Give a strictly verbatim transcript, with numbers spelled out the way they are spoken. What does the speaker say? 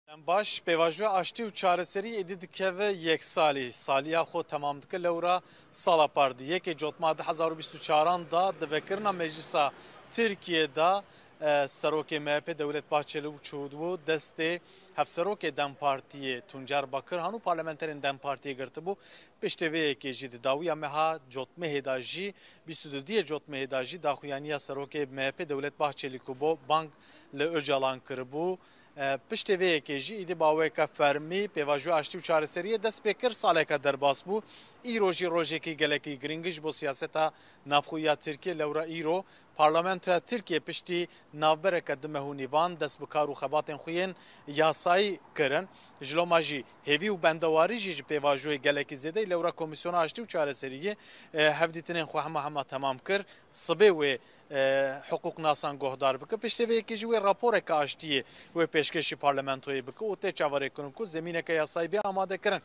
Dem baş, pêvajoya aştî û çareserî êdî dikeve yek salî. Saliya xwe temam dike lewra sala par di. Yekê Cotmeha du hezar û bîst û çaran da di vekirina Meclisa Tirkiye de, e, serokê M H P Dewlet Bahçeli çûbû destê hevserokê dem Partiyê Tuncer Bakirhan û parlamenterên dem Partiyê girtibû. Piştê vê yekê jî di dawiya meha Cotmehê de jî, bîst û duyê Cotmehê de jî daxuyaniya serokê M H P Dewlet Bahçeli ku bo bang li Ocalan kiribû. E, piştê vê yekê jî êdî bi awayeke fermî pêvajoya aştî û çareseriyê dest pê kir, saleke derbas bû. Îro jî rojekî gelekî girîng e ji bo siyaseta navxwe ya Tirkiye. Lewra îro Parlamentoya Tirkiye piştî navbereke du meh û nîvan dest bi kar û xebatên xwe yên yasayî kirin. Ji loma jî hêvî û bendewarî jî ji pêvajoyê gelekî zêde ye. Lewra Komîsyona Aştî û Çareseriyê, e, hevdîtinên xwe hema hema temam kir. Sibê wê, e, hiqûqnasan guhdar bike. Piştê vê yekê jî wê raporeke aştiyê wê pêşkêşî parlamentoyê bike û tê çaverêkirin ku zemîneke yasayî bê amadekirin.